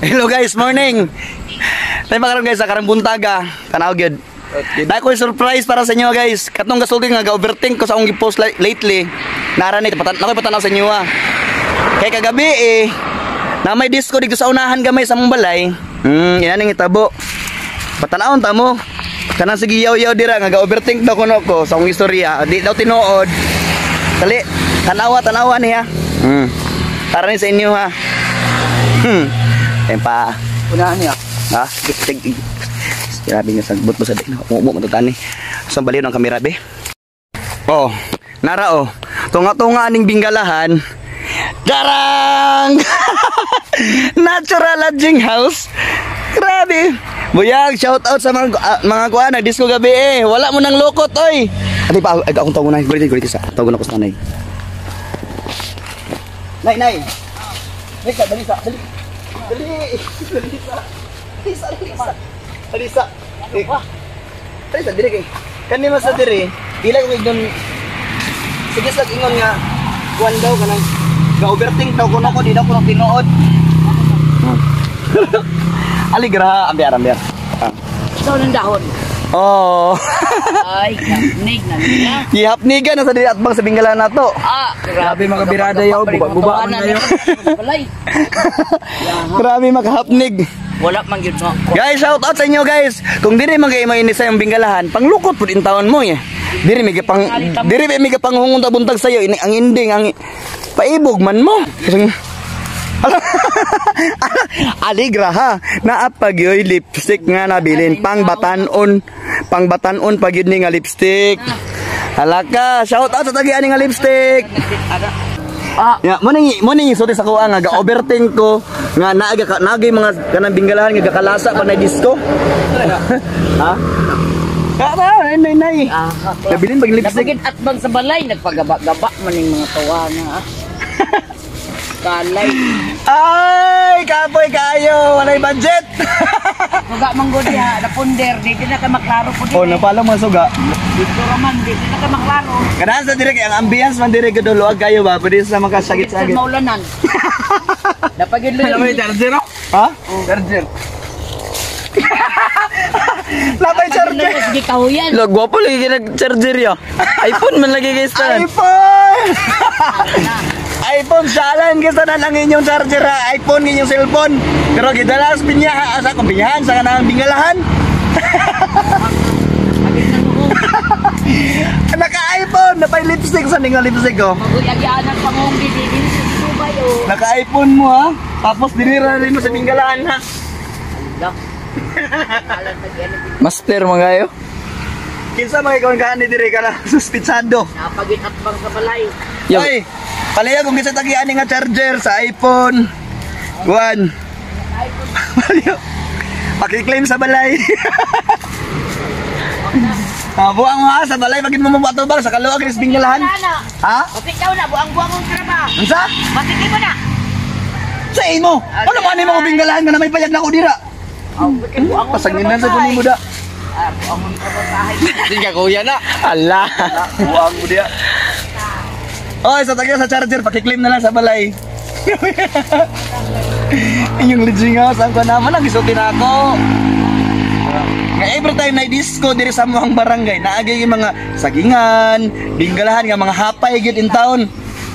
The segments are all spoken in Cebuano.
Hello guys, morning. Tayo pa karon guys sa karang buntaga. Tanaw gyud. Dahil ko surprise para sa inyo guys. Katong gasulti nga ga-overthink ko sa akong gi-post lately. Nara ni patan ako patanaw sa inyo ah. Kay kagabi eh na may disco dito sa unahan gamay sa mong balay. Ina ning itabo. Patanawon ta mo. Kanang sige yaw-yaw dira nga ga-overthink daw kuno ko sa akong istorya. Di daw tinuod. Dali, tanawa tanawa niya. Para ni sa inyo ha. Ayun pa. Unahan niya. Ha? Tig. Grabe nga sagbot mo sa din. Umumo mo tani. Sa baliw ng kamera be. Oh, nara oh. Tunga-tunga aning binggalahan. Darang! Natural lodging house. Grabe. Buyag, shout out sa mga mga kuan nagdisco gabi eh. Wala mo nang lokot oy. Ate pa ay, akong tawgon na. Gulit gulit sa. Tawgon ako sa nanay. Nay, nay. Dali ka, dali sa, dali. Dali, dali sa. Dali sa, dali sa. Dali sa. Eh, dali sa, dili kay. Kani man sa diri, ila ko ignon. Sige sa ingon nga kuan daw kanang ga-overthink daw kuno ko, di daw kuno tinuod. Aligra, ambiar ambiar. Ah. Ikaw ng dahon. Oh. Ay, kapnig na niya. Gihapnigan na sa diri atbang sa binggalan nato. Ah, Grabe, mga birada yaw. Buba-buba man kayo. Balay. Grabe makahapnig. Wala man gyud mo. Guys, shout out sa inyo guys. Kung diri man kayo mainis sa iyong binggalahan, panglukot pud in taon mo eh. Diri may panghungon ta buntag sayo ini ang ending ang paibog man mo. Kasing Aligra ha. Naa pa gyoy lipstick nga nabilin pang batanon, pang batanon pa gyud ni nga lipstick. Halaka, shout out sa tagi ani nga lipstick. Ah, Ya, mo ning sulti sa kuha nga ga-overthink ko nga naaga ka nagay mga kanang binggalahan nga gakalasa pa na disco. Ha? Kara, nay nay nay. Ah, Nabilin pag lipstick. Napagid atbang sa balay, nagpagaba-gaba man ning mga tawana. Ah. Kalay. Ay, kapoy kayo, walay budget. Suga man gud diha, napunder, di na ka maklaro po Oh, napala mga suga. Dito raman, di na ka maklaro. Kanahan sa dire kay ang ambience man dire gud luag kayo ba, pwede sa Sa makasagit-sagit. maulanan. Napagid Alam mo yung charger, no? Ha? Charger. Lapay charger. Sige kahuyan. Lo, gwapo lagi kayo nag-charger ya. iPhone man lagi guys tanan. iPhone! iPhone challenge kasi na lang inyong charger ha. iPhone inyong cellphone. Pero gidala sa binyaha sa akong binyahan sa kanang bingalahan. Naka-iPhone, napay lipstick sa ninga lipstick oh. Maguyagyanan pangunggi di din sa subay oh. Naka-iPhone mo ha. Tapos dinira rin mo sa bingalahan ha. Ala. Alam pag yan. Master mga kayo. Kinsa mga ikaw ang ni dire ka na suspitsado. Napagid atbang sa balay. Yo. Ay, palaya kung kinsa tagi ani nga charger sa iPhone. Kuan. Palaya. Paki-claim sa balay. Ah, buang mo ha, sa balay pagin mo mabatubang sa kaluag ris bingalahan. Ana. Ha? Basig daw na buang-buang ang karaba. Unsa? Basig mo na. Sa imo. Ano man nimo bingalahan nga na may payag na ko dira? Aw, buang Pasanginan sa kunin mo da. Ah, buang ang karaba. Sige kuya na. Ala. Buang mo diya. Oy, sa tagyo sa charger, paki-claim na lang sa balay. Inyong legit house, ang kuwan naman, ang gisuti na ako. Nga every time na disco diri sa among barangay, naagay yung mga sagingan, binggalahan nga mga hapay gyud in town.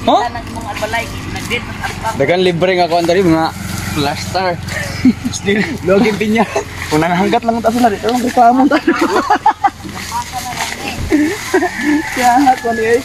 Oh? Tanan mong albalay nagdit atbang. Dagan libre nga kuan diri mga plaster. Login pinya. Kung nangahanggat lang ta sila dito, ang reklamo ta. Kaya ko ni eh.